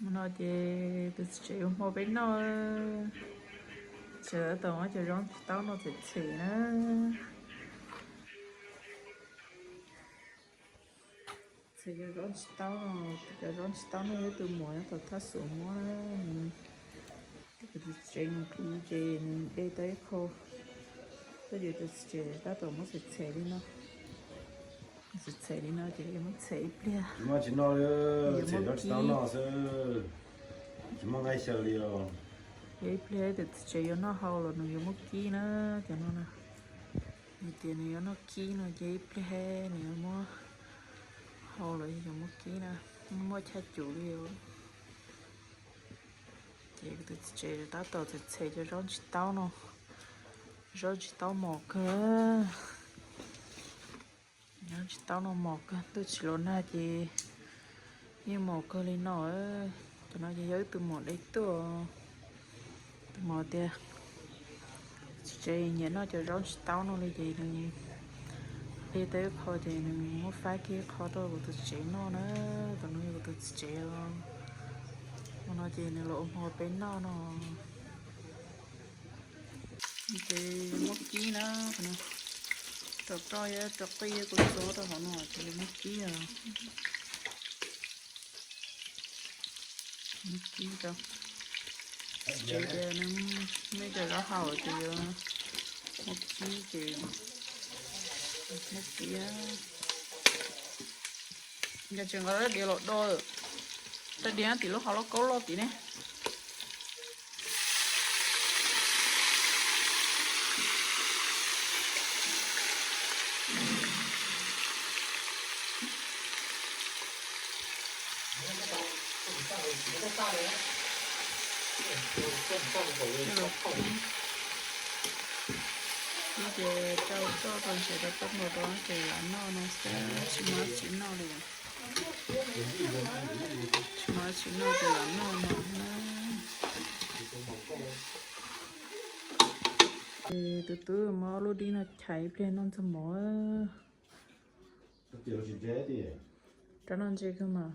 Hmo no ces tus txiv tsev yuav hmo peb noj, tsev tab tom muab cov zaub ntsis taub no txhem txhem na. Txhem cov zaub ntsis taub no, cov zaub ntsis taub no yog tus muam nyob tom thaj xus muab na. Tus txiv tsev nws pw ces nws de tau ib qho, tab sis tus txiv tsev tab tom muab txhem txhem li no. Txhem txhem li no ces yuav muab txhem ib pliag. Tsis muaj tsis noj li, txhem zaub ntsis taub noj xwb, tsis muaj nqaij xyaw li os. Yog ib pliag tus txiv tsev yuav noj hau los nws yuav muab kib na, cov no na. Nws tias nws yuav noj kib no ces ib pliag nws yuav muab hau los yuav muab kib na, muaj chaj cum li os. Ces tus txiv tsev tab tom txhem txhem cov zaub ntsis taub no, zaub ntsis taub mos kawg. Zaub ntsis taub no mos kawg, ntuj tsis los nag ces yeej mos kawg li no. Cov no ces yog ib tug muam de tuaj, tus muam tias txiv tsev nyiam noj cov zaub ntsis taub no li ces nws de tau ib qho ces nws muab faib kiag ib qho rau kuv tus txiv tsev noj na. Tus no yog kuv tus txiv tsev os. Hmo no ces nws los ua hmo peb noj no. Ces muab kib na, rau roj, rau qij, kuv txob rau hauv no ces muab kib os. Muab kib rau. Ces tias nws muaj cov zaub hau ces yuav muab kib ces muab kib. Yog tsis nqa rab diav los do, rab diav tim lub hauv lauj kaub loj tim ne. No ces rau roj rau ntshe rau koj mus rau ces lam noj no xwb, tsis muaj tsis noj li. Tsis muaj tsis noj ces lam noj no na. Ces tus tub muab ob lub dib no chais ib pliag noj ntxuag mov. Rab no ntse kawg mas.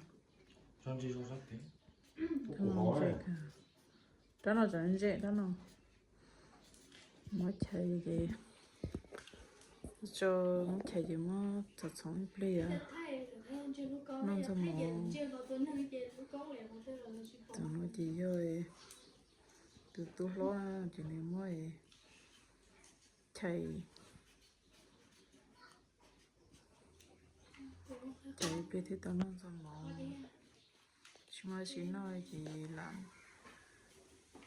Rab no tseem ntse, rab no. Muab chais ces, tso, muab chais ces muab txhoov txhoov ib pliag noj ntxuag mov. Tus no ces yog tus tub hlob na, ces nws muab chais, chais ib pliag thiaj tau noj ntxuag mov. Tsis muaj tsis noj ces lam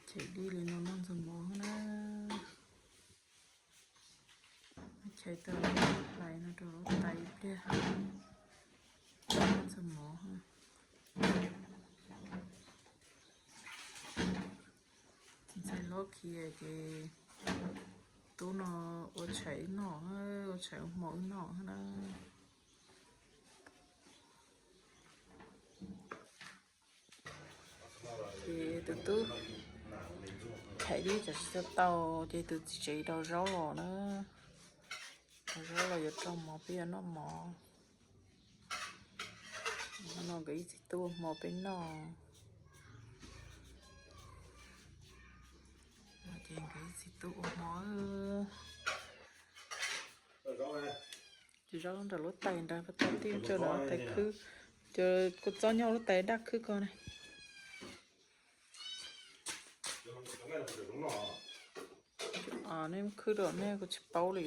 chais dib li no noj ntxuag mov na. Chais tau hlais no rau lub tais ib pliag, noj ntxuag mov. Ntxhais hlob khiav ces tub no ua tshais wb noj, ua tshais ua hmo wb noj na. Ces tus tub chais dib tsam tsis tau tau ces tus txiv tsev rau zaub los na. Rau zaub los yuav rau mov peb yuav noj mov. No nkawd ib txiv tub ua hmo peb noj. Ces nkawd ib txiv tub ua hmo. Ces zaub nram lub tais nrad, koj tau tij tso nram lub tais khwb. Ces kua txob nyob lub tais daj khwb ko ne. Nej khwb rau nej kuv tsis paub li.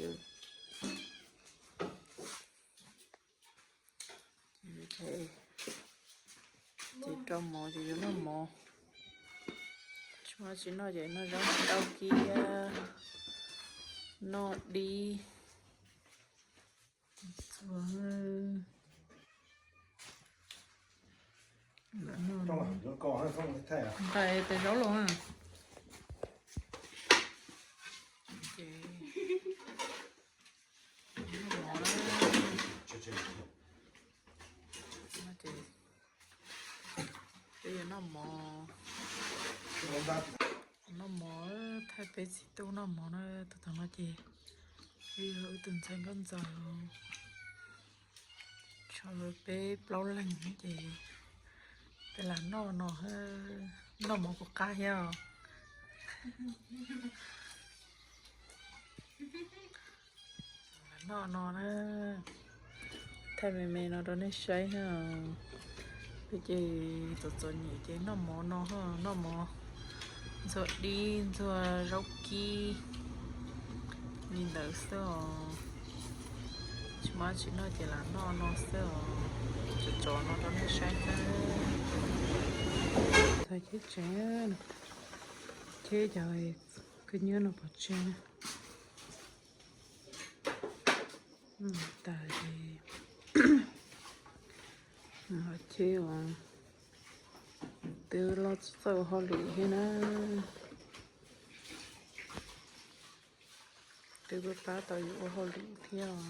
Ces rau mov ces yuav noj mov. Tsis muaj tsis noj ces noj zaub tau kiab, noj dib. Txua, nqa tes zaub los na. Ces noj mov na. Ces peb yuav noj mov. Noj mov, thaij peb txiv tub noj mov na. Tus tod no ces yog wb tus ntxhais nkauj ntxawm, tshuav peb plaub leeg ces Peb lam noj no, noj mov puas qab thiab os. Lam noj no na, thaij me me no rau nej saib na. Peb ces txom txom nyem ces noj mov no, noj mov ntxuag dib ntxuag zaub kib li ntawd xwb os. Tsis muaj tsis noj ces lam noj no xwb os. Tso tso no rau nej saib xwb. Txog cheb tsev, cheb cov khaub nyiab no pov tseg. Tas ces ho cheb os, twb loj txawj ua hauj lwm thiab na, twb pab tau yus ua hauj lwm thiab os.